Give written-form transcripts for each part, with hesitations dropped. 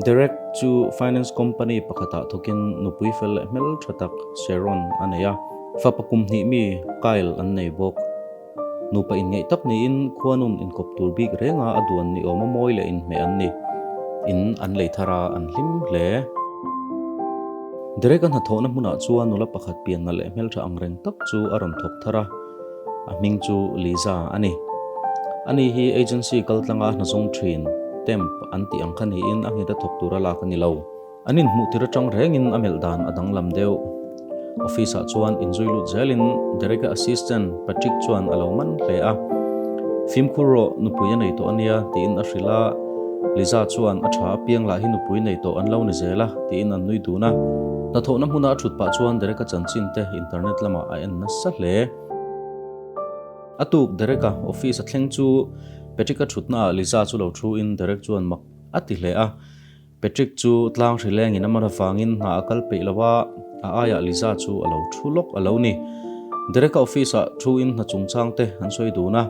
Derek chu finance company pakhatah thawkin nupui fel leh hmel tha tak Sharon a nei a, fapa kum hnih mi Kyle an nei bawk. Nupa inngeih tak niin khuanun inkawp tur bik renga a duan ni awma mawi leh inhmeh an ni. In an lei thar a, an hlim hle. Derek-a hnathawhna hmunah chuan nula pakhat pianna leh hmeltha ang reng tak chu a rawn thawk thar a, a hming chu Liza a ni. Ani hi agency kaltlanga hnazawng thin, temp, an tih ang kha niin a nghet a thawk tura lak a ni lo. An inhmuh tir atang rengin a melh dan a danglam deuh. Office-ah chuan inzui lut zelin Derek-a assistant Patrick chuan a lo man hle a. Fimkhur rawh, nupui a nei tawh a nia, tiin a hrilh a. Liza chuan a tha apiang lah hi nupui nei tawh an lo ni zel a, tiin an nui dun a. Hnathawhna hmuna a thut pah chuan Derek-a chanchin te internet lamah a en nasa hle. A tuk Derek-a office a thleng chu Patrick-a thutnaah Liza chu lo thu in Derek chuan mak a ti hle a. Patrick chu tlang hri lengin a man avangin hna a kal peih lo a, a aiah Liza chu a lo thu lawk a lo ni. Derek-a office-ah thu in hna chungchang te an sawi dun a.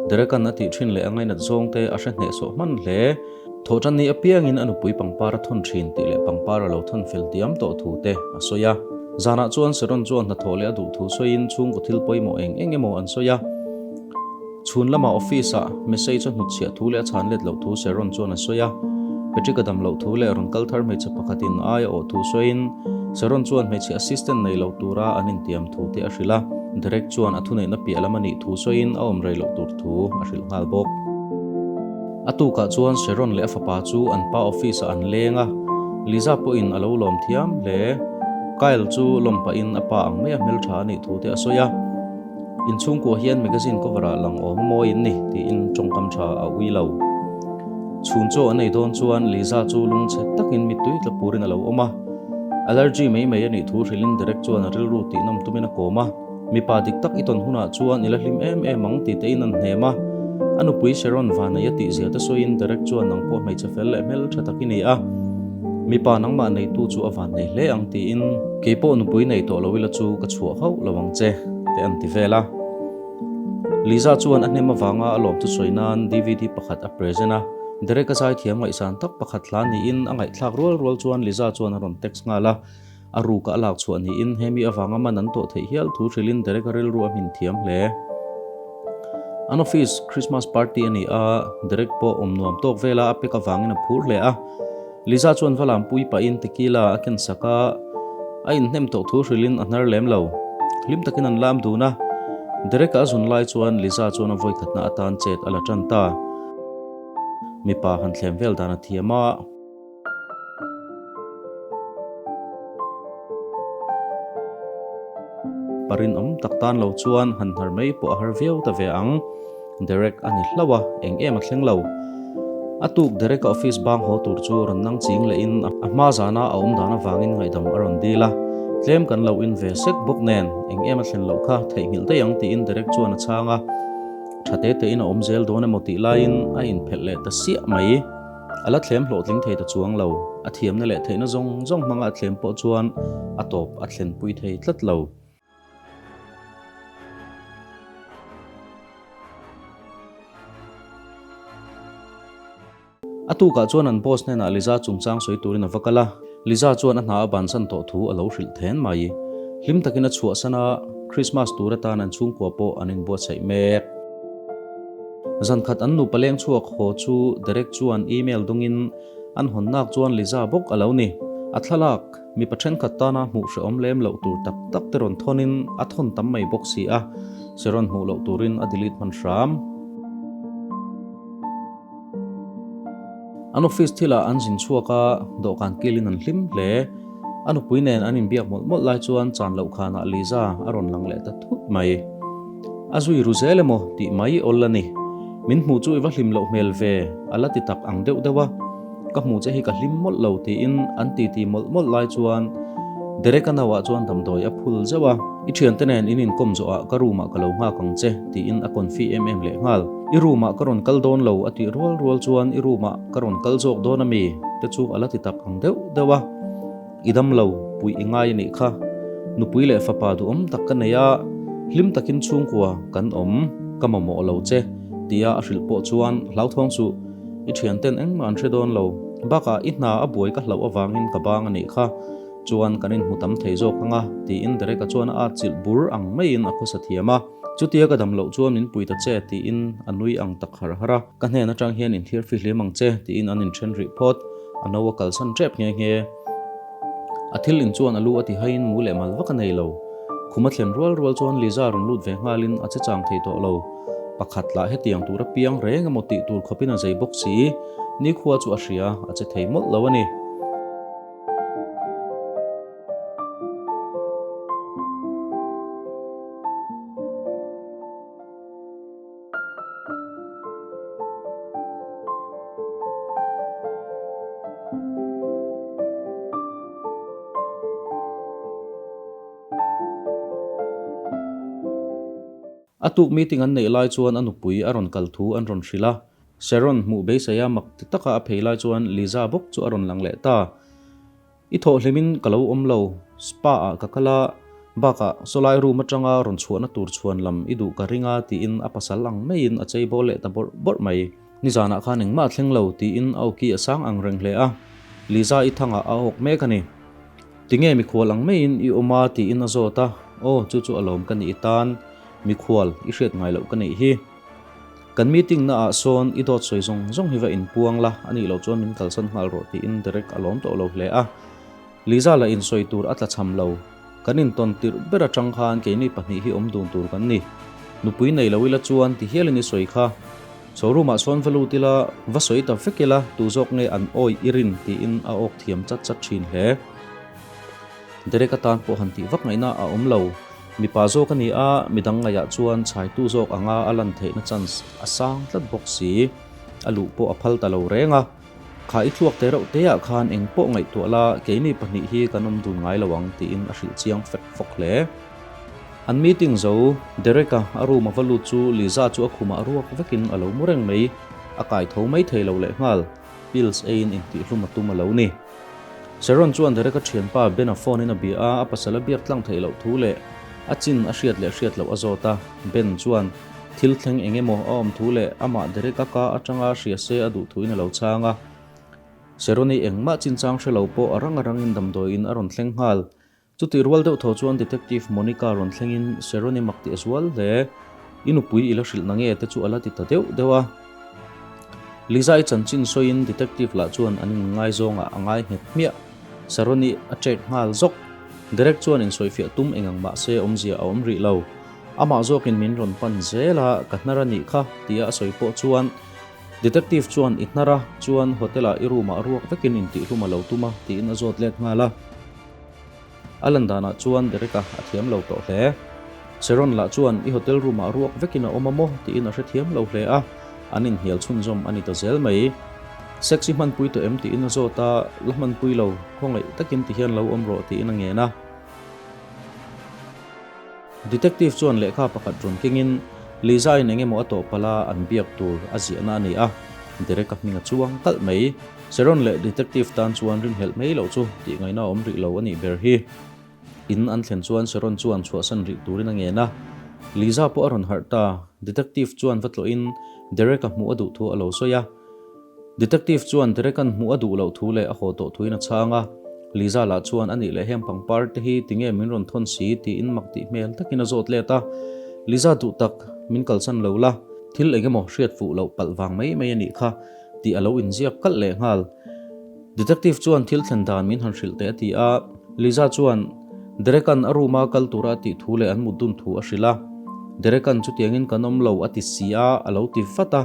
Derek-a'n a tih thin leh a ngainat zawng te a hre hnehsawh hman hle. Thawhtan ni apiangin a nupui pangpar a thawn thin tih leh pangpar a lo thawn fel diam tawh thu te a sawi a. Zanah chuan Sharon chuan hnathawh leh a duh thu sawiin chhungkaw thil pawimawh eng eng emaw an sawi a. Chhun lamah office-ah message a hnutchhiah thu leh a chhan let loh thu Sharon chuan a sawi a. Patrick a dam loh thu leh rawn kal thar hmeichhe pakhatin ai a awh thu sawiin Sharon chuan hmeichhe assistant nei lo tura an intiam thu te a hrilh a. Derek chuan a thuneihna piah lam a nih thu sawiin a awm rei loh tur thu a hrilh nghal bawk. A tukah chuan Sharon leh a fapa chu an pa office-ah an leng a, Liza pawhin a lo lawm thiam hle. Kyle chu lawm pahin a pa ang mai a hmeltha a nih thu te a sawi a. Inchhungkua hian magazine cover ah lang awm mawi in ni tiin tawngkam tha a ui lo. Chhun chaw an ei dawn chuan Liza chu lungchhe takin mittui tla purin a lo awm a. Allergy mai mai a nih thu hrilhin Derek chuan a rilru tihnawm tumin a kawm a. Mipa dik tak i tawn hunah chuan i la hlim em em ang ti tein an hnem a. A nupui Sharon vanei a tih zia te sawiin Derek chuan nang pawh hmeichhe fel leh hmel tha tak i ni a. Mipa nangmah neitu chu a van nei hle ang tiin keipawh nupui nei tawh lo ila chu ka chhuah hauh lo ang che te an ti vel a. Liza chuan a hnem avanga a lawm thusawi nan DVD pakhat a present a, Derek a zaithiam ngaihsan tak pakhat hla niin a ngaihthlak rual rual chuan Liza chuan a rawn text nghal a, a ruka a lak chhuah niin hemi avanga man an tawh theih hial thu hrilhin Derek a rilru a hmin thiam hle. An office Christmas party a ni a, Derek pawh awm nuam tawk vela a pek avangin a phur hle a. Liza chuan va lampui pahin tequila a ken sak a, a inhnem tawh thu hrilhin a hnar lem lo. Hlim takin an lam dun a, Derek-a a zun lai chuan Liza chuan a vawikhatna atan chet a la tan ta. Mipa han thlem vel dan a thiam a. Pa rinawm tak tan lo chuan han hnar mai pawh a har viau ta ve ang. Derek a ni hlauh a, eng em a thleng lo. A tuk Derek-a office bang haw tur chu rawn nang ching lehin a hma zana a awm dan avangin ngaihdam a rawn dil a. Tlem kan lo in ve sek bawk nen, eng em a thlen loh kha theihnghilh daih ang tiin Derek chuan a chhang a. Tha te tein a awm zel dawn emaw tih laiin a inphelh leh ta siah mai. A la thlem hlawhtling thei ta chuang lo. A thiamna leh theihna zawng zawng hmanga a thlem pawh chuan a tawp a thlenpui thei tlat lo. A tukah chuan an boss hnenah Liza chungchang sawi turin a va kal a. Liza chuan a hna a bansan tawh thu a lo hrilh then mai. Hlim takin a chhuahsan a, Christmas tur atan an chhungkua pawh an inbuatsaih mek. Zan khat an nupa leng chhuak haw chu Derek chuan email dawngin an hawnnak chuan Liza bawk a lo ni. A thlalak, mipa thenkhat tana hmuh hrehawm lem loh tur tak tak te rawn thawnin a thawn tam mai bawk si a, Sharon hmuh loh turin a delete hman hram. An office thilah an zin chhuak a, dawhkan kilin an hlim hle. A nupui nen an inbiak mawlh mawlh lai chuan chan loh khanah Liza a rawn lang leh ta thut mai. A zui ru zel emaw tih mai awl a ni. Min hmuh chu i va hlim loh hmel ve, a la ti tak ang deuh deuh a. Ka hmuh che hi ka hlim mawlh lo tiin an titi mawlh mawlh lai chuan Derek-a nauah chuan damdawi a phul zeuh a. I thiante nen in inkawm zawhah ka room-ah ka lo nghak ang che tiin a confi em em leh nghal. I room-ah ka rawn kal dawn lo a tih rual rual chuan i room-ah ka rawn kal zawk dawn ami te chu a la ti tak ang deuh deuh a. I dam lo, puih i ngai a nih kha. Nupui leh fapa duhawm tak ka nei a, hlim takin chhungkua kan awm, ka mamawh lo che, tia a hrilh pawh chuan hlauthawng suh, i thianten engmah an hre dawn lo. Bakah i hna a buai ka hlauh avangin ka bang a nih kha. Chuan kan inhmu tam thei zawk ang a, tiin Derek-a chuan a atchilh bur ang maiin a khawsa thiam a. Chutia ka dam loh chuan min pui ta che, tiin a nui ang tak har har a. Ka hnen atang hian inthiar fihlim ang che, tiin an inthen rih phawt. A no a kalsan tep nghe nghe. A thil in chuan a lu a ti haiin mu leh mal vak a nei lo. Khum a thlen rual rual chuan Liza rawn lut ve nghalin a che chang thei tawh lo. Pakhat lah hetiang tur a piang reng emaw tih tur khawpin a zei bawk si. Nikhua chu a hria, a che thei mawlh lo a ni. A tuk meeting an neih lai chuan a nupui a rawn kal thu an rawn hrilh a. Sharon hmuh beiseia mak ti taka a phei lai chuan Liza bawk chu a rawn lang leh ta. I thawhhlimin ka lo awm lo, spa ah ka kal a, bakah sawlai room atanga rawn chhuahna tur chhuan lam i duh ka ring a tiin a pasal ang maiin a chei bawl leh ta bawrh bawrh mai. Nizanah khan engmah a thleng lo tiin a awki a sang ang reng hle a, Liza i thangah a awk mek a ni. Tinge mikhual ang maiin i awm a tiin a zawt a, aw chu chu alawm ka nih i tan, mikhual i hriat ngai loh ka nih hi. Kan meeting na ah sawn i dawt sawi zawng zawng hi va inpuang la, a nih loh chuan min kalsan nghal rawh tiin Derek a lawm tawh lo hle a. Liza lah insawi tur a tla cham lo. Kan intawn tirh ber atang khan keini pahnih hi awm dun tur kan ni. Nupui nei lo ila chuan ti hialin i sawi kha. Showroom ah sawn va lut ila, va sawi ta vek ila, tu zawk nge an awi i rin tiin a awk thiam chat chat thin hle. Derek atan pawh han tih vak ngaihna a awm lo. Mipa zawk a ni a, midang ngaihah chuan chhaitu zawk anga a lan theihna chance a sang tlat bawk si. A luh pawh a phal ta lo reng a. Kha i thluak te reuh teah khan eng pawh ngaihtuah la, keini pahnih hi kan awm dun ngai lo ang tiin a hrilh chiang fek fawk hle. An meeting zo, Derek-a a room a va lut chu Liza chu a khumah ruak vekin a lo mu reng mai. A kai tho mai thei lo lehnghal. Pills eiin intihhlum a tum a lo ni. Sharon chuan Derek-a thianpa Ben-a phone in a bia a, a pasal a biak tlang theih loh thu leh a chin a hriat leh hriat loh a zawt a. Ben chuan thil thleng eng emaw a awm thu leh amah Derek-a ka atanga hria se a duh thuin a lo chhang a. Sharon-i engmah chinchang hre lo pawh a rang a rangin damdawiin a rawn thleng nghal. Chutih rual deuh tho chuan Detective Monica rawn thlengin Sharon-i mak tih a zual hle. I nupui i la hrilh na nge te chu a la ti ta deuh deuh a. Liza-i chanchin sawiin Detective lah chuan an inngaizawngah a ngai nghet hmiah. Sharon-i a check nghal zawk. Derek chuan insawifiah tum eng ang mah se awmzia a awm rih lo. Amah zawkin min rawn pan zel a, ka hnar a nih kha tia a sawi pawh chuan Detective chuan i hnar a, chuan hotel-ah i room-ah ruak vekin intihhlum a lo tum a tiin a zawt let nghal a. A lan danah chuan Derek-a a thiam lo tawh hle. Sharon lah chuan i hotel room-ah ruak vekin a awm a maw tiin a hrethiam lo hle a, an inhnial chhunzawm a ni ta zel mai. Sex i hmanpui tawh em tiin a zawt a, la hmanpui lo, khawngaih takin tihian lo awm rawh tiin a ngen a. Detective chuan lehkha pakhat rawn kengin Liza-in eng emaw a tawh palh a, an biak tur a ziahna a ni a, Derek-a hming a chuang kalh mai. Sharon leh Detective tan chuan rinhlelh mai loh chu tih ngaihna a awm rih lo a nih ber hi. In an thlen chuan Sharon chuan chhuahsan rih turin a ngen a, Liza pawh a rawn harh ta. Detective chuan va tlawhin Derek-a hmuh a duh thu a lo sawi a. Detective chuan Derek-a'n hmuh a duh loh thu leh a haw tawh thuin a chhang a, Liza lah chuan a nih leh heng pangpar te hi tinge min rawn thawn si tiin mak tih hmel takin a zawt let a, Liza duh tak, min kalsan lo la, thil eng emaw hriat fuh loh palh vang mai mai a nih kha tih a lo inziak kalh leh nghal. Detective chuan thil thlen dan min han hrilh teh a ti a, Liza chuan Derek-a'n a room-a kal tura a tih thu leh an mut dun thu a hrilh a, Derek-a'n chutiangin kan awm lo a ti si a, a lo ti vat a.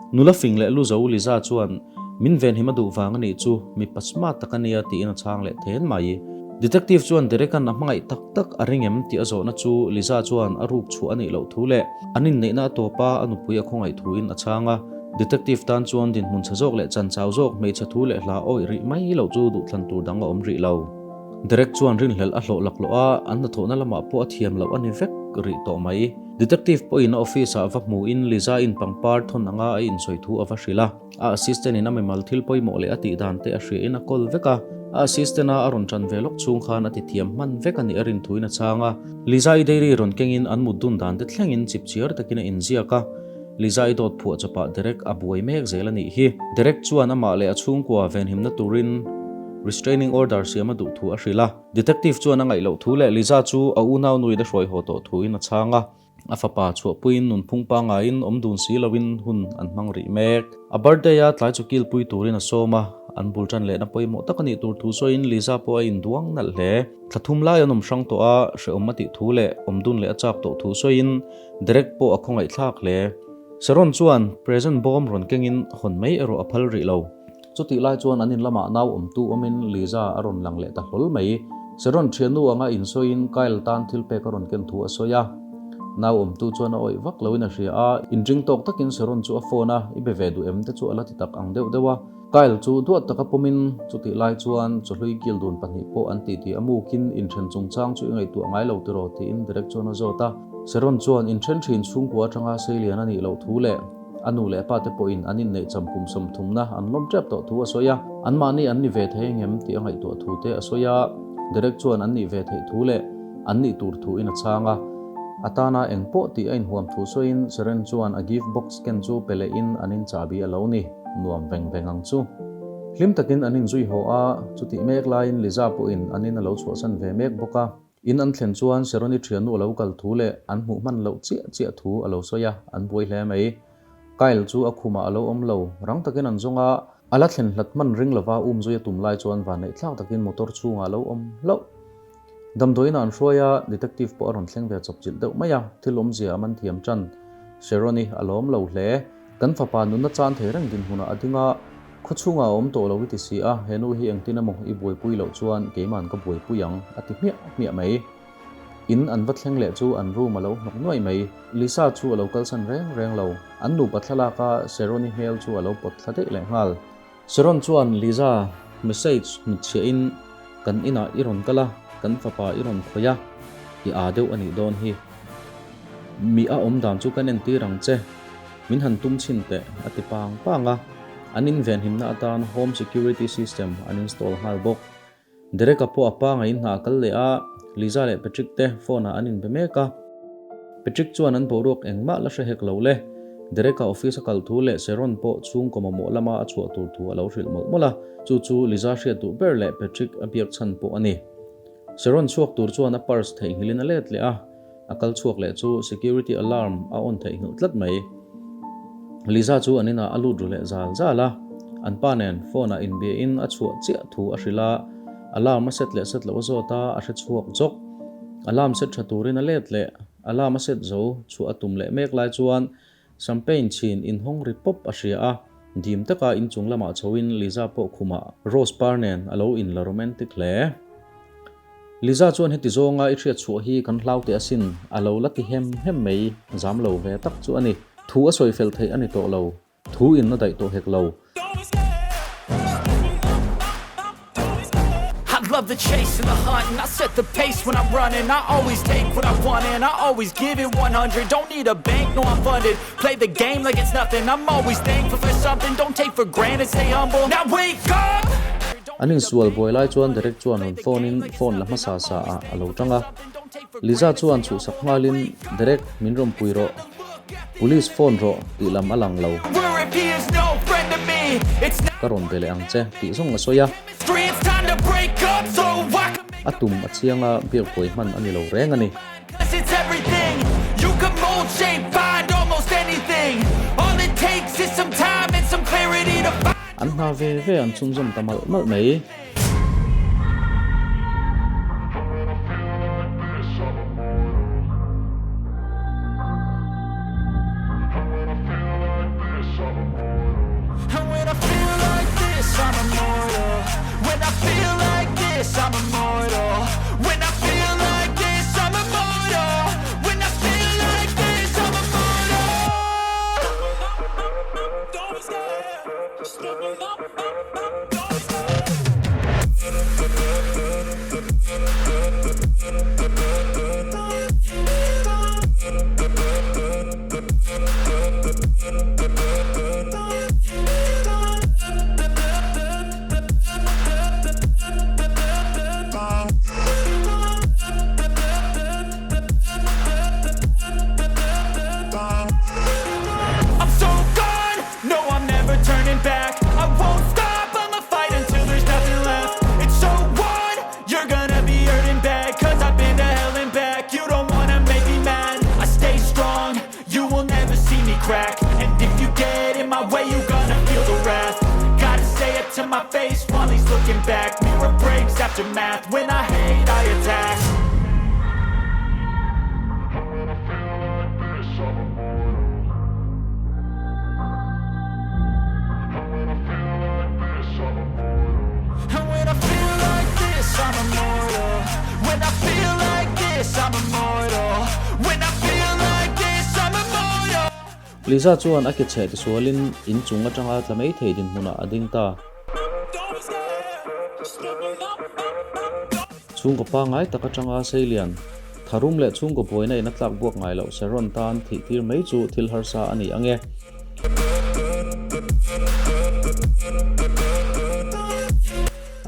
Nula fing leh lu zo Liza chuan, Min venhim a duh vang a nih chu, mipa smart tak a nia tiin a chhang leh then mai. Detective chuan Derek-a'n a hmangaih tak tak a ring em tih a zawhna chu Liza chuan a ruk chhuah a nih loh thu leh an inneihna a tawp a, a nupui a khawngaih thuin a chhang a. Detective tan chuan dinhmun chhe zawk leh chanchau zawk hmeichhe thu leh hla awih rih mai loh chu duhthlan tur dang a awm rih lo. Derek chuan rinhlelh a hlawh laklawh a, an hnathawhna lamah pawh a thiam loh a ni vek rih tawh mai. Detective pawhin a office-ah va hmuhin Liza-in pangpar thawn anga a insawi thu a va hrilh a. A assistant-in a mimal thil pawimawh leh a tih dan te a hriahin a kawl vek a. A assistant-a a rawn ṭan ve lawk chhung khan a ti thiam hman vek a nih a rin thuin a chhang a. Liza-i dairy rawn kengin an mut dun dan te thlengin chipchiar takin a inziak a. Lisa-i dawt phuah chawpah Derek a buai mek zel a nih hi. Derek chuan amah leh a chhungkua venhimna turin restraining order siam a duh thu a hrilh a. Detective chuan a ngaih loh thu leh Lisa chu a unau nuin a hruai haw tawh thuin a chhang a. A fapa chhuahpuiin nunphung pangaiin awm dun si loin hun an hmang rih mek. A birthday a tlai chu kilpui turin a sawm a, an bul tan lehna pawimawh tak a nih tur thu sawiin Lisa pawh a induang nalh hle. Thla thum lai an awm hrang tawh a, hrehawm a tih thu leh awm dun leh a chak tawh thu sawiin Derek pawh a khawngaihthlak hle. Sharon chuan present bawm rawn kengin hawn mai erawh a phal rih lo. Chutih lai chuan an in lamah nau awmtu awmin Liza a rawn lang leh ta hlawl mai. Sharon thiannu anga insawiin Kyle tan thil pek a rawn ken thu a sawi a. Nau awmtu chuan a awih vak loin a hria a, inring tawk takin Sharon chu a phone a, i be ve duh em te chu a la ti tak ang deuh deuh a. Kyle chu duat taka pawmin chutih lai chuan chawhlui kil dun pahnih pawh an titi a mukin inthen chungchang chu i ngaihtuah ngai lo tiraw tiin Derek chuan a zawt a. Sharon chuan inthen thin chhungkua atanga seilian a nih loh thu leh A nu leh a pate pawhin an inneih cham kum sawmthumna an lawm tep tawh thu a sawi a, anmahni an ni ve thei engem tih a ngaihtuah thu te a sawi a, Derek chuan an nih ve theih thu leh an nih tur thuin a chhang a. A tana eng pawh tih a inhuam thu sawiin Seren chuan a gift box ken chu pe lehin an in chahbi a lo ni, nuam veng veng ang chu. Hlim takin an inzui haw a, chutih mek laiin Liza pawhin an in a lo chhuahsan ve mek bawk a. In an thlen chuan Seroni thiannu a lo kal thu leh an hmuh hman loh chiah chiah thu a lo sawi a, an buai hle mai. Kyle chu a khumah a lo awm lo, rang takin an zawng a, a la thlen hlat hman ring lova umzui a tum lai chuan vanneih thlak takin motor chhungah a lo awm hlauh. Damdawiinah an hruai a, detective pawh a rawn thleng ve chawpchilh deuh mai a, thil awmzia a man thiam tan. Seroni a lawm lo hle. Kan fapa nunna chan thei reng dinhmunah a ding a, khaw chhungah a awm tawh lo i ti si a, he nu hi engtin emaw i buaipui loh chuan keiman ka buaipui ang a ti hmiah hmiah mai. In an va thleng leh chu an room a lo hnawk nuai mai. Lisa chu a lo kalsan reng reng lo, an nupa thlalak a Seroni hmel chu a lo pawt thla daih leh nghal. Sharon chuan Liza message hnutchhiahin kan inah i rawn kal a, kan fapa i rawn khawih a, i aa deuh a nih dawn hi. Mi a awm dan chu kan entir ang che, min han tum chhin teh a ti pang pang a, an invenhimna atan home security system an install nghal bawk. Derek-a pawh a pa ngaiin hna a kal leh a, Liza leh Patrick te phone-ah an inbe mek a. Patrick chuan an boruak engmah la hre hek lo le. Derek-a office a kal thu leh Sharon pawh chhungkaw mamawh lama a chhuah tur thu a lo hrilh mawlh mawlh a, chu chu Liza hriat duh ber leh Patrick a biak chhan pawh a ni. Sharon chhuak tur chuan a purse theihnghilhin a let leh a. A kal chhuak leh chu security alarm a on theihnghilh tlat mai. Liza chu an inah a lut ru leh zal zal a, an pa nen phone ah inbiahin a chhuah chiah thu a hrilh a, alarm a set leh set loh a zawt a, a hre chhuak zawk. Alarm set tha turin a let leh, alarm a set zo chhuah a tum leh mek lai chuan Champagne chhin inhawng ri pawp a hria a, dim taka inchung lamah chhoin Liza pawh khumah rose par nen a lo inla romantic hle. Liza chuan heti zawnga i hriat chhuah hi kan hlau teh asin, a lo la ti hem hem mai, zam lo ve tak chu a ni. Thu a sawi fel theih a ni tawh lo, thu in a daih tawh hek lo. An insual buai lai chuan Derek chuan rawn phone in phone la hmasa sa ah a lo tang a. Liza chuan chhuhsak nghalin, Derek, min rawn pui rawh. Police phone rawh tih lam a lang lo. Ka rawn be leh ang che tih zawng a sawi a. A tum a chiang a, biak buai hman a ni lo reng a ni. An hna ve ve an chhunzawm ta malh malh mai. me crack. And if you get in my way, you gonna feel the wrath. Gotta say it to my face while he's looking back. Mirror breaks after math. When I hate, I attack. And when I feel like this, I'm immortal. When I feel like this, I'm immortal. When I feel like this, I'm immortal. Liza chuan a ke chheh tisualin in chung atanga tla mai thei dinhmunah a ding ta. Chhungkaw pangngai tak atanga Seilian, tharum leh chhungkaw buaina in a tlak buak ngai loh Sharon tan thih tir mai chu thil harsa a ni ang e.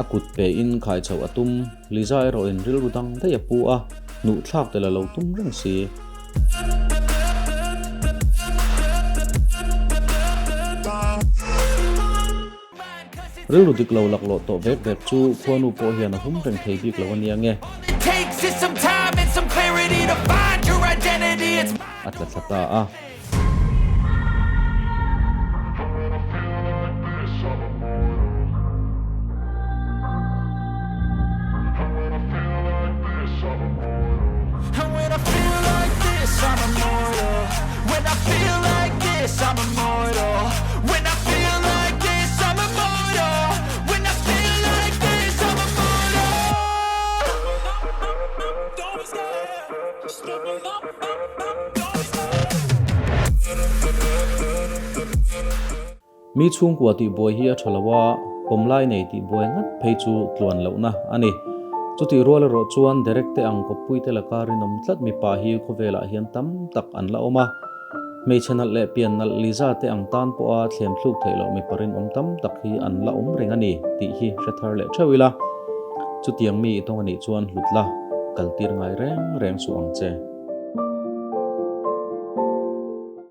A kut pe in khai chhoh a tum, Liza erawh in rilru dang daih a pu a, hnuh thlak tel a lo tum reng si. Rilru dik lo laklawh tawh vek vek chu khuanu pawh hian a hum reng thei bik lo a nia nge. A tla thla ta a. Mi chhungkua tihbuai hi a tha lo a, pawmlai nei tihbuai ngat phei chu tluan lohna a ni. Chutih rual erawh chuan Derek te ang kawppuite laka rinawm tlat mipa hi khawvelah hian tam tak an la awm a. Hmeichhe nalh leh pian nalh Liza te ang tan pawha thlem thluk theih loh mipa rinawm tam tak hi an la awm reng a ni tih hi hre thar leh theuh ila. Chutiang mi i tawng a nih chuan hlut la, kaltir ngai reng reng suh ang che.